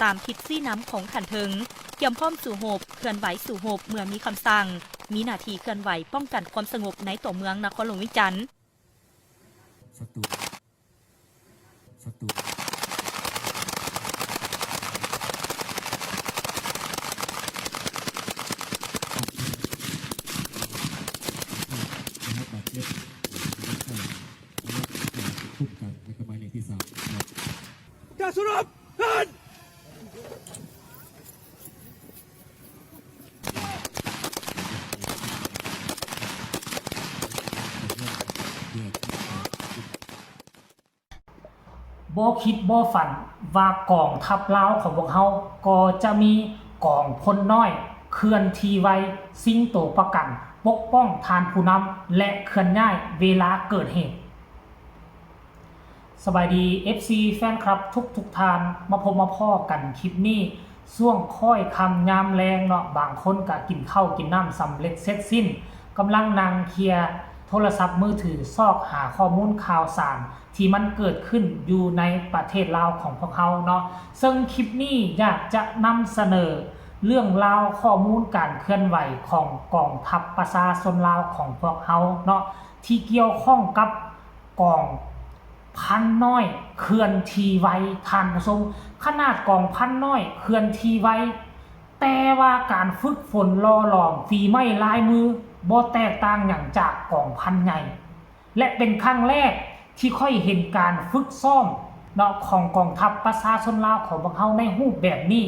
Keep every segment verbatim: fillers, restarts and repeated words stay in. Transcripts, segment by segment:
ຕາມທິດຊີ້ນຳຂອງຂັ້ນເທິງ, ກຽມພ້ອມສູ້ຮົບ, ເຄື່ອນໄຫວສູ້ຮົບເມື່ອມີຄຳສັ່ງ, ມີໜ້າທີ່ເຄື່ອນໄຫວປ້ອງກັນຄວາມສະຫງົບໃນຕົວເມືອງນະຄອນຫຼວງວຽງຈັນ. ບໍ່ຄິດບໍ່ຝັນວ່າກອງທັບລາວຂອງພວກເຮົາກໍຈະມີກອງພົນນ້ອຍເຄື່ອນທີ່ໄວ, ຊິງໂຕປະກັນ, ປົກປ້ອງທ່ານຜູ້ນຳ ແລະ ເຄື່ອນຍ້າຍເວລາເກີດເຫດ. ສະບາຍດີ ເອັຟຊີ ແຟນຄລັບທຸກໆທ່ານ, ມາພົບມາພໍ້ກັນຄລິບນີ້ ຊ່ວງຄ້ອຍຄ່ຳຍາມແລງເນາະ, ບາງຄົນກະກິນເຂົ້າກິນນ້ຳສຳເລັດເສັດສິ້ນ, ກຳລັງນັ່ງເຄຍໂທລະສັບມືຖື ຊອກຫາຂໍ້ມູນຂ່າວສານທີ່ມັນເກີດຂຶ້ນຢູ່ໃນປະເທດລາວຂອງພວກເຮົາເນາະ. ເຊິ່ງຄລິບນີ້ຢາກຈະນຳສະເໜີເລື່ອງລາວຂໍ້ມູນການເຄື່ອນໄຫວຂອງກອງທັບປະຊາຊົນລາວຂອງພວກເຮົາເນາະ ທີ່ກ່ຽວຂ້ອງກັບກອງພັນນ້ອຍເຄື່ອນທີ່ໄວ. ທ່ານຜູ້ຊົມ, ຂະໜາດກອງພັນນ້ອຍເຄື່ອນທີ່ໄວ, ແຕ່ວ່າການຝຶກຝົນຫຼໍ່ຫຼອມຝີໄມ້ລາຍມືບໍ່ແຕກຕ່າງຫຍັງຈາກກອງພັນໃຫຍ່ ແລະ ເປັນຄັ້ງແລກທີ່ຂ້ອຍເຫັນການຝຶກຊ້ອມເນາະ ຂອງກອງທັບປະຊາຊົນລາວຂອງພວກເຮົາໃນຮູບແບບນີ້.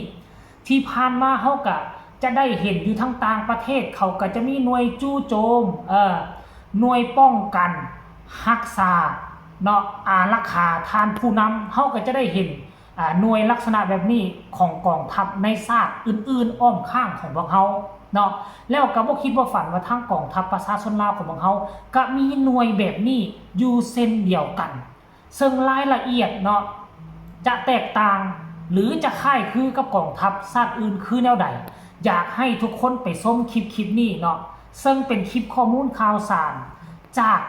ທີ່ຜ່ານມາເຮົາກະຈະໄດ້ເຫັນຢູ່ທາງຕ່າງປະເທດ ເຂົາກະຈະມີໜ່ວຍຈູ່ໂຈມ, ເອີ, ໜ່ວຍປ້ອງກັນ, ຮັກສາເນາະ, ອາລັກຂາທ່ານຜູ້ນຳ, ເຮົາກະຈະໄດ້ເຫັນ ອາ ໜ່ວຍລັກສະນະແບບນີ້ຂອງກອງທັບໃນຊາດອື່ນໆອ້ອມຂ້າງຂອງພວກເຮົາເນາະ. ແລ້ວກະບໍ່ຄິດບໍ່ຝັນວ່າທາງກອງທັບປະຊາຊົນລາວຂອງພວກເຮົາກະມີໜ່ວຍແບບນີ້ຢູ່ເຊັ່ນດຽວກັນ. ເຊິ່ງລາຍລະອຽດເນາະ ຈະແຕກຕ່າງ ຫຼື ຈະຄ້າຍຄືກັບກອງທັບຊາດອື່ນຄືແນວໃດ? ຢາກໃຫ້ທຸກຄົນໄປຊົມຄລິບ ຄລິບນີ້ເນາະ, ເຊິ່ງເປັນຄລິບຂໍ້ມູນຂ່າວສານຈາກ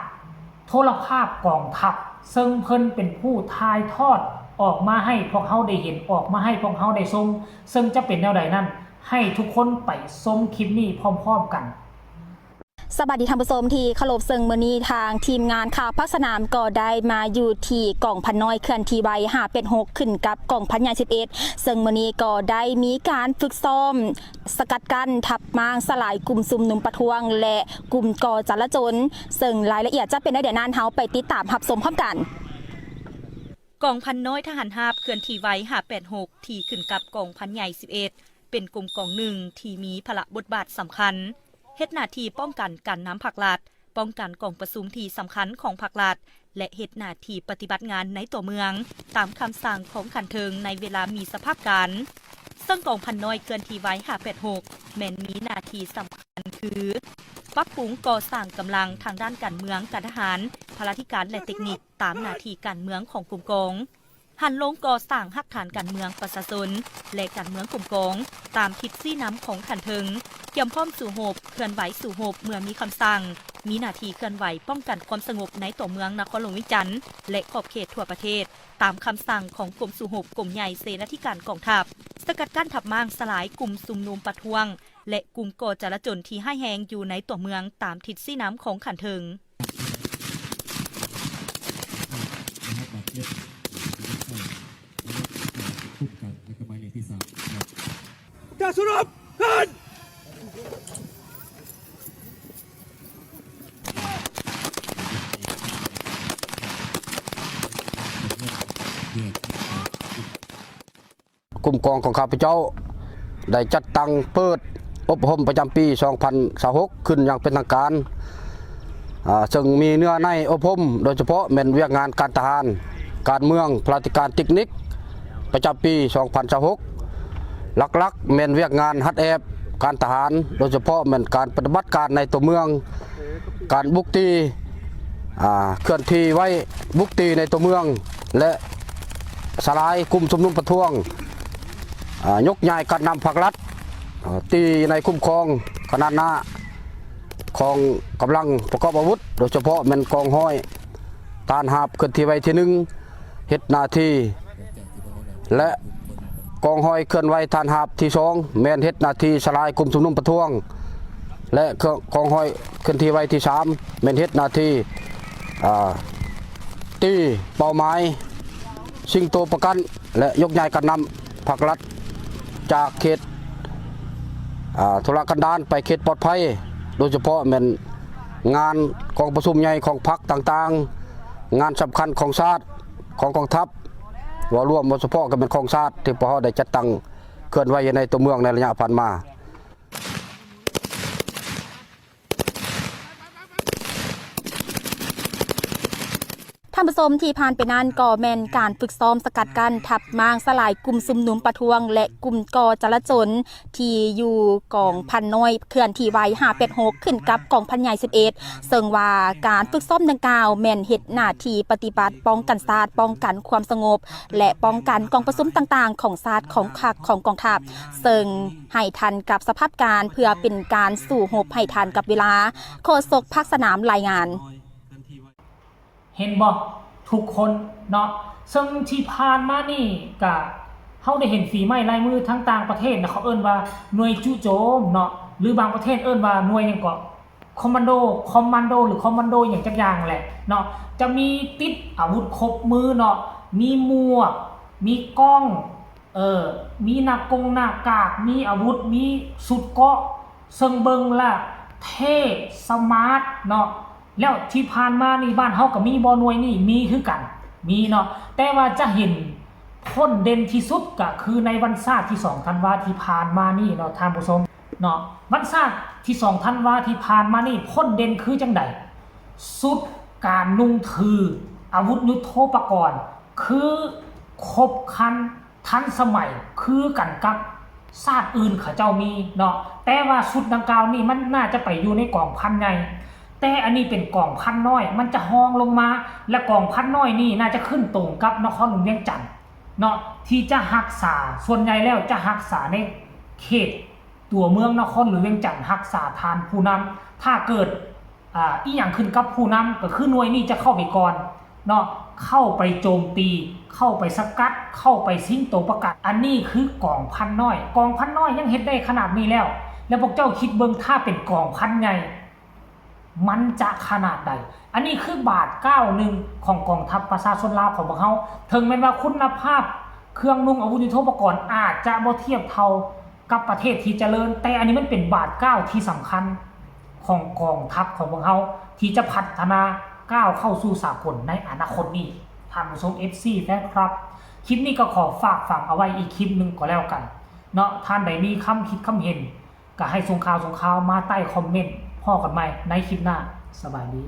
ໂທລະພາບກອງທັບ ເຊິ່ງເພິ່ນເປັນຜູ້ຖ່າຍທອດອອກມາໃຫ້ພວກເຮົາໄດ້ເຫັນ, ອອກມາໃຫ້ພວກເຮົາໄດ້ຊົມ, ເຊິ່ງຈະເປັນແນວໃດນັ້ນ ໃຫ້ທຸກຄົນໄປຊົມຄລິບນີ້ພ້ອມໆກັນ. ສະບາຍດີທ່ານຜູ້ຊົມທີ່ເຄົາລົບ, ເຊິ່ງມື້ນີ້ທາງທີມງານຂ່າວພາກສະໜາມກໍໄດ້ມາຢູ່ທີ່ກອງພັນນ້ອຍເຄື່ອນທີ່ໄວຫ້າແປດຫົກ ຂຶ້ນກັບກອງພັນໃຫຍ່ສິບເອັດ ເຊິ່ງມື້ນີ້ກໍໄດ້ມີການຝຶກຊ້ອມ ສະກັດກັ້ນທັບມ້າງສະຫຼາຍກຸ່ມຊຸມນຸມປະທ້ວງ ແລະ ກຸ່ມກໍ່ຈະລາຈົນ, ເຊິ່ງລາຍລະອຽດຈະເປັນແນວໃດນັ້ນ ເຮົາໄປຕິດຕາມຮັບຊົມພ້ອມກັນ. ກອງພັນນ້ອຍທະຫານຮາບເຄື່ອນທີ່ໄວຫ້າແປດຫົກ ທີ່ຂຶ້ນກັບກອງພັນໃຫຍ່ສິບເອັດ ເປັນກຸ່ມກອງໜຶ່ງທີ່ມີພາລະບົດບາດສຳຄັນ, ເຮັດໜ້າທີ່ປ້ອງກັນການນຳພັກລັດ, ປ້ອງກັນກອງປະຊຸມທີ່ສຳຄັນຂອງພັກລັດ ແລະ ເຮັດໜ້າທີ່ປະຕິບັດງານໃນຕົວເມືອງ ຕາມຄຳສັ່ງຂອງຂັ້ນເທິງໃນເວລາມີສະພາບການ. ເຊິ່ງກອງພັນນ້ອຍເຄື່ອນທີ່ໄວຫ້າແປດຫົກ ແມ່ນມີໜ້າທີ່ສຳຄັນຄື ປັບປຸງກໍ່ສ້າງກຳລັງທາງດ້ານການເມືອງ, ການທະຫານ, ພະລາທິການ ແລະ ເຕັກນິກ ຕາມໜ້າທີ່ການເມືອງຂອງກຸ່ມກອງ. ຫັນລົງກໍ່ສ້າງຮາກຖານການເມືອງປະຊາຊົນ ແລະ ການເມືອງກົມກອງ ຕາມທິດຊີ້ນຳຂອງຂັ້ນເທິງ, ກຽມພ້ອມສູ້ຮົບ, ເຄື່ອນໄຫວສູ້ຮົບເມື່ອມີຄຳສັ່ງ, ມີໜ້າທີ່ເຄື່ອນໄຫວປ້ອງກັນຄວາມສະຫງົບໃນຕົວເມືອງນະຄອນຫຼວງວຽງຈັນ ແລະ ຂອບເຂດທົ່ວປະເທດ, ຕາມຄຳສັ່ງຂອງກົມສູ້ຮົບກົມໃຫຍ່ເສນາທິການກອງທັບ, ສະກັດກັ້ນທັບມ້າງສະຫຼາຍກຸ່ມຊຸມນຸມປະທ້ວງ ແລະ ກຸ່ມກໍ່ຈະລາຈົນທີ່ຮ້າຍແຮງຢູ່ໃນຕົວເມືອງຕາມທິດຊີ້ນຳຂອງຂັ້ນເທິງ. ກຸ່ມກອງຂອງຂ້າພະເຈົ້າ ໄດ້ຈັດຕັ້ງເປີດອົບຮົມປະຈຳປີສອງພັນຊາວຫົກ ຂຶ້ນຢ່າງເປັນທາງການ, ອາ, ເຊິ່ງມີເນື້ອໃນອົບຮົມ ໂດຍສະເພາະແມ່ນວຽກງານການທະຫານ, ການເມືອງ, ພະລາທິການ, ເຕັກນິກ ປະຈຳປີສອງພັນຊາວຫົກ ຫຼັກໆແມ່ນວຽກງານຮັດແອບການທະຫານ, ໂດຍສະເພາະແມ່ນການປະຕິບັດການໃນຕົວເມືອງ, ການບຸກຕີ ອ່າ ເຄື່ອນທີ່ໄວບຸກຕີໃນຕົວເມືອງ ແລະ ສະຫຼາຍກຸ່ມຊຸມນຸມປະທ້ວງ, ອ່າ ຍົກຍ້າຍການນຳພັກລັດ, ອ່າ ທີ່ໃນຄຸ້ມຄອງຂະໜາດໜ້າຂອງກຳລັງປະກອບອາວຸດ, ໂດຍສະເພາະແມ່ນກອງຮ້ອຍ ທະຫານຮາບເຄື່ອນທີ່ໄວທີໜຶ່ງ ເຮັດໜ້າທີ່ ແລະ กองร้อยเคลื่อนไหวฐานราบที่สอง แม่นเฮ็ดหน้าที่สลายกลุ่มชุมนุมประท้วง และกองร้อยเคลื่อนที่ไวที่สาม แม่นเฮ็ดหน้าที่ อ่า ตีเป้าหมาย ชิงตัวประกัน และยกย้ายการนำพรรครัฐ จากเขต อ่า ทุรกันดารไปเขตปลอดภัย โดยเฉพาะแม่นงานกองประชุมใหญ่ของพรรคต่างๆ งานสำคัญของชาติ ของกองทัพ ว่ารวม ว่าเฉพาะก็เป็นของชาติที่พวกเราได้จัดตั้งเคลื่อนไหวอยู่ในตัวเมืองในระยะผ่านมา ท่านผู้ชม ที่ผ่านไปนั้นก็แม่นการฝึกซ้อมสกัดกั้นทัพม้างสลายกลุ่มชุมนุมประท้วง และกลุ่มก่อจลาจลที่อยู่กองพันน้อยเคลื่อนที่ไวห้าแปดหก ขึ้นกับกองพันใหญ่สิบเอ็ด ซึ่งว่าการฝึกซ้อมดังกล่าวแม่นเฮ็ดหน้าที่ปฏิบัติป้องกันชาติ ป้องกันความสงบ และป้องกันกองประชุมต่างๆ ของชาติ ของพรรค ของกองทัพ ซึ่งให้ทันกับสภาพการณ์เพื่อเป็นการสู้รบให้ทันกับเวลา โฆษกภาคสนามรายงาน เห็นบ่ ทุกคนเนาะ ซึ่งที่ผ่านมานี่กะเฮาได้เห็นฝีไม้ลายมือทางต่างประเทศนะ เขาเอิ้นว่าหน่วยจู่โจมเนาะ หรือบางประเทศเอิ้นว่าหน่วยหยังเกาะ คอมมานโด คอมมานโด หรือคอมมานโดอย่างจักอย่างแหละเนาะ จะมีติดอาวุธครบมือเนาะ มีหมวก มีกล้อง เออ มีหน้ากงหน้ากาก มีอาวุธ มีชุดเกราะ ซึ่งเบิ่งละเท่สมาร์ทเนาะ แล้วที่ผ่านมานี่บ้านเฮาก็มีบ่ หน่วยนี่มีคือกัน มีเนาะ แต่ว่าจะเห็นพ่นเด่นที่สุดก็คือในวันชาติที่สองธันวาที่ผ่านมานี่เนาะท่านผู้ชมเนาะ วันชาติที่สองธันวาที่ผ่านมานี่พ่นเด่นคือจั่งใด ชุดการนุ่งถืออาวุธยุทโธปกรณ์ คือครบครันทันสมัยคือกันกับชาติอื่นเขาเจ้ามีเนาะ แต่ว่าชุดดังกล่าวนี่มันน่าจะไปอยู่ในกองพันใหญ่ แต่อันนี้เป็นกองพันน้อย มันจะฮองลงมา และกองพันน้อยนี่น่าจะขึ้นตรงกับนครหลวงเวียงจันทน์เนาะ ที่จะรักษา ส่วนใหญ่แล้วจะรักษาในเขตตัวเมืองนครหลวงเวียงจันทน์ รักษาฐานผู้นำ ถ้าเกิด อ่า อีหยังขึ้นกับผู้นำ ก็คือหน่วยนี้จะเข้าไปก่อนเนาะ เข้าไปโจมตี เข้าไปสกัด เข้าไปชิงตัวประกัน อันนี้คือกองพันน้อย กองพันน้อยยังเฮ็ดได้ขนาดนี้แล้ว แล้วพวกเจ้าคิดเบิ่งถ้าเป็นกองพันใหญ่ มันจะขนาดใด อันนี้คือบาทก้าวหนึ่งของกองทัพประชาชนลาวของพวกเฮา ถึงแม้นว่าคุณภาพเครื่องนุ่งอาวุธยุทโธปกรณ์อาจจะบ่เทียบเท่ากับประเทศที่เจริญ แต่อันนี้มันเป็นบาทก้าวที่สำคัญของกองทัพของพวกเฮาที่จะพัฒนาก้าวเข้าสู่สากลในอนาคตนี้ ท่านผู้ชม เอฟซี แฟนคลับ คลิปนี้ก็ขอฝากฝังเอาไว้อีกคลิปหนึ่งก็แล้วกันเนาะ ท่านใดมีคำคิดคำเห็น ก็ให้ส่งข่าวส่งข่าวมาใต้คอมเมนต์ พ้อกันใหม่ในคลิปหน้า สบายดี